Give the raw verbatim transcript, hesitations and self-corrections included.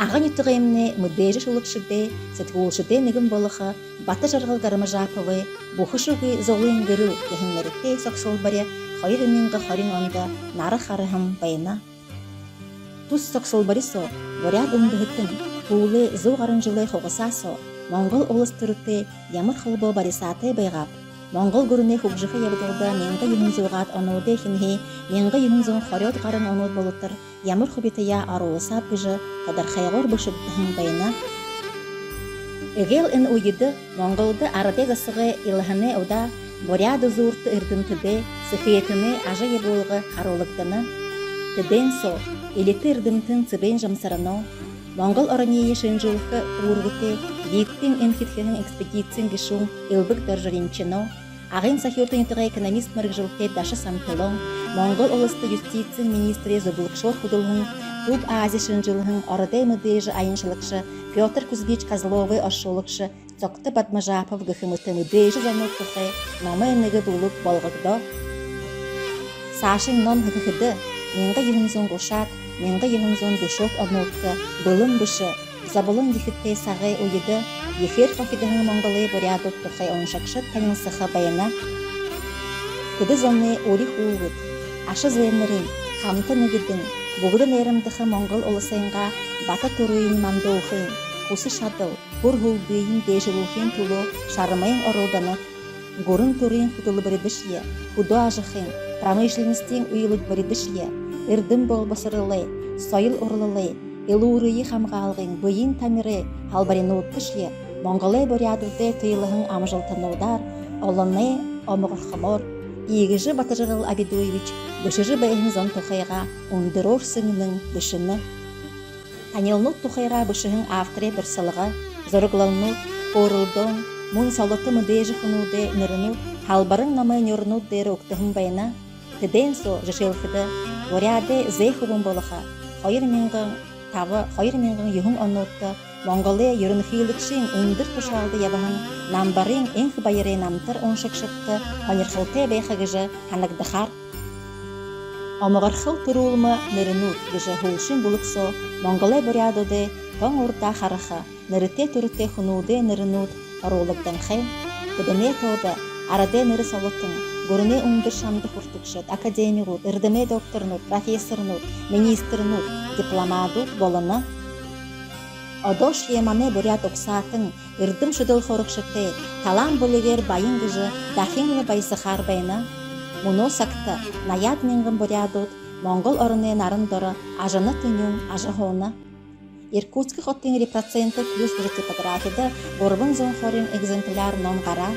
Ага нютагаймнай мэдээжэ шүлэгшэдэй, сэтгүүлшэдэй нэгэн болохо Батажаргал Гармажаповай «Бүхэшэгүй зулын гэрэл» гэһэн нэрэтэй согсолбори хоёр мянга хорин ондо нара хараһан байна. Тус согсолбори соо буряад үндэһэтэн һүүлэй зуу гаран жэлэй хугасаа соо Монгол Улас түрэтэй ямар холбоо барисаатай байгааб, Монгол гүрэнэй хүгжэхэ ябадалда мянга юһэн зуугаад онуудай эхинһээ мянга юһэн зуун хорёод гаран онууд болотор ямар хубитаяа оруулсааб гэжэ тодорхойгоор бэшэгдэһэн байна. Эгээл энэ үедэ Монголдо арадай засагай илаһанай удаа буряад үзүүртэ эрдэмтэдэй, сэхээтэнэй ажал ябуулга харуулагдана. Тэдээн соо элитэ эрдэмтэн Цыбен Жамцарано, Монгол орониие шэнжэлхэ үүргэтэй Египетын эмхидхэһэн экспедициин гэшүүн Элбэг Доржо Ринчино, Агын Сахюурта нютагай экономист мэргэжэлтэй Даша Сампилон, Монгол Уласта юстициин министрэй зүблэгшөөр хүдэлһэн, Түб Ази шэнжэлһэн ородой мэдээжэ аяншалагша Пётр Кузьмич Козловой оршуулагша Цогто Бадмажапов гэхэ мэтэ мэдээжэ зонууд тухай номой нэгэ бүлэг болгогдоо. Саашань ном хэхэхэдэ, мянга юһэн зуун гушаад, мянга юһэн зуун дүшөөд онуудта бэлэн бэшэ, зоболон ехэтэй сагай үедэ ехээр хохидоһон Монголой буряадууд тухай уншагшад танилсаха байна. Тэдэ зоной үри хүүгэд, аша зээнэрынь хамта нэгэдэн, бүгэдэ найрамдаха Монгол Уласайнгаа бата түрыень мандуулхын, хүсэ шадал, хүр һүлдыень дээшэлүүлхын түлөө шармайнь оролдоно. Гүрэн түрын хүтэлбэрилэгшэдые, хүдөө ажахын, промышленностиин үйлэдбэрилэгшэдые, эрдэм болбосоролой, соёл урлалай, элүүрые хамгаалгын, бэеын тамирай һалбаринуудташье Монголой буряадуудай туйлаһан амжалтануудаар олоной омогорхомоор, иигэжэ Батажаргал Абидуевич бэшэжэ байһан зон тухайгаа үндэрөөр сэгнэн бэшэнэ. Танилнууд тухайгаа бэшэһэн авторай барилсалга, зураглалнууд, хөөрэлдөөн, мүн солото мэдээжэ хүнүүдэй нэрэнүүд һалбарин номой нюурнууд дээрэ үгтэһэн байна. Тэдээн соо жэшээлхэдэ, буряадай зээ хүбүүн болохо хоёр мянга таба, хоёр мянга юһэн онуудта Монголой юрэнхылэгшын үндэр тушаалда ябаһан Намбарын Энхбаярай намтар уншагшадта һонирхолтой байха гэжэ һанагдахаар. «Омогорхол түрүүлмэ нэрэнүүд» гэжэ һүүлшын бүлэг соо Монголой буряадуудай тон урдаа хараха нэрэтэй түрэтэй хүнүүдэй нэрэнүүд оруулагданхай. Тэдэнэй тоодо арадай нэрэ солотон, гүрэнэй үндэр шанда хүртэгшэд, академигүүд, эрдэмэй докторнууд, профессорнууд, министрнүүд, дипломадууд болоно. Одоошье манай буряад угсаатан, эрдэм шудалха һурагшадтай, талаан бэлигээр баян гэжэ дахин лэ баясахаар байна. Мүнөө сагта наяад мянган буряадууд Монгол ороной наран доро ажана тэнюун ажаһууна. Иркутск хотын «Репроцентр плюс» гэжэ типографида гурбан зуун хорин экземпляр ном гараа.